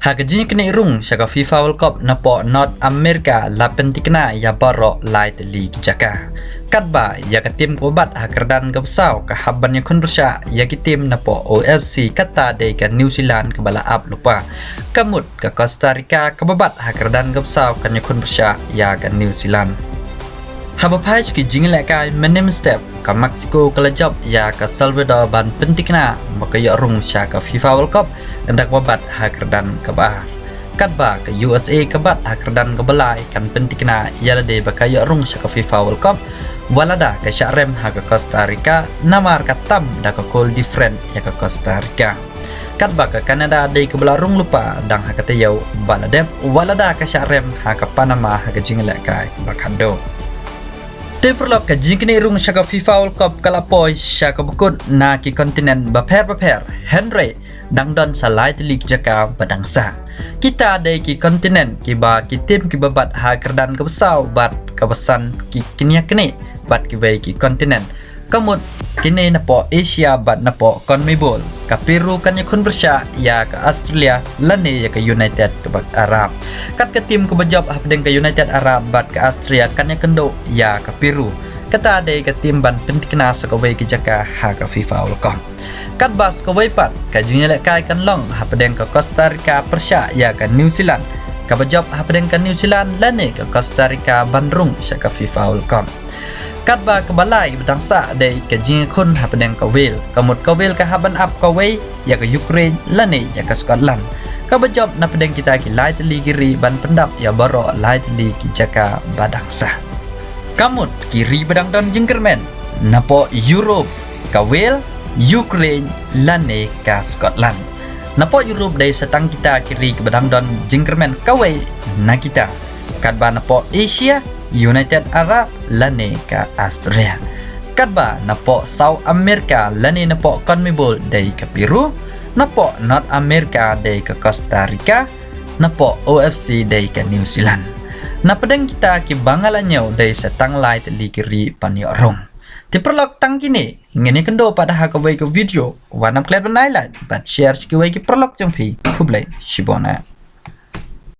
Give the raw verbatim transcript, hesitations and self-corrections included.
Ha ka jingknieh rung sha ka FIFA World Cup napoh North America la pyntikna ïa baroh lai tylli ki jaka. Katba ïa ka tim kaba bat ha kyrdan kaba saw ka hap ban ïakhun pyrshah ïa ki tim napoh O F C, kata dei ka New Zealand kaba la ap lypa. Ka mut ka Costa Rica kaba bat ha kyrdan kaba saw kan ïakhun pyrshah ïa ka New Zealand. Haba phai sha ki jingïalehkai mynhynnin step, ka Mexico ka la jop ïa ka Salvador ban pyntikna ba ka ïoh rung sha ka FIFA World Cup, ynda kaba bat ha kyrdan kaba ar. Katba ka U S A ka bat ha kyrdan kaba lai kan pyntikna ïa lade ba ka ïoh rung sha ka FIFA World Cup, wat lada ka shah rem ha ka Costa Rica, namar ka tam da ka goal different ïa ka Costa Rica. Katba ka Canada dei kaba la rung lypa dang ha ka taïew ba la dep, wat lada ka shah rem ha ka Panama ha ka jingïalehkai ba khatduh. Te paralok, ka jingknieh rung sha ka FIFA World Cup ka la poi sha kaba kut na ki kontinent bapher bapher, hynrei dang don sa lai tylli ki jaka ba dang sah. Kita dei ki kontinent kiba ki tim kiba bat ha kyrdan kaba saw bad kaba san ki knieh knieh bad kiwei ki kontinent. Ka mut kine napoh Asia bad napoh CONMEBOL. Ka Peru kan ïakhun pyrshah ïa ka Australia lane ïa ka United Arab. Kat ka tim kaba jop hapdeng ka United Arab bad ka Australia kan ïakynduh ïa ka Peru. Kata dei ka tim ban pyntikna sa kawei ka jaka ha ka FIFA World Cup. Katba sa kawei pat ka jingïalehkai kan long hapdeng ka Costa Rica pyrshah ïa ka New Zealand. Kaba jop hapdeng ka New Zealand lane ka Costa Rica ban rung sha ka FIFA World Cup. Katba kaba lai ba dang sah dei ka jingïakhun hapdeng ka Wales. Ka mut ka Wales ka hap ban ap kawei ïa ka Ukraine lane ïa ka Scotland. Kaba jop napdeng kita ki lai tylli ki ri ban pyndap ïa baroh lai tylli ki jaka ba dang sah. Ka mut ki ri ba dang don jingkyrmen napoh Europe, ka Wales, Ukraine lane ka Scotland. Napoh Europe dei sa tang kita ki ri kiba dang don jingkyrmen kawei na kita. Katba napoh Asia, United Arab lane ka Australia. Katba napoh South America lane napoh CONMEBOL dei ka Peru, napoh North America dei ka Costa Rica, napoh O F C dei ka New Zealand. Napdeng kita kiba nga la ñiew dei sa tang lai tylli ki ri ban ïoh rung. Te paralok, tang kine ngin ïakynduh pat ha kawei ka video. Wat nym klet ban ai like bad share sha kiwei ki paralok jong phi. Khublei shibun.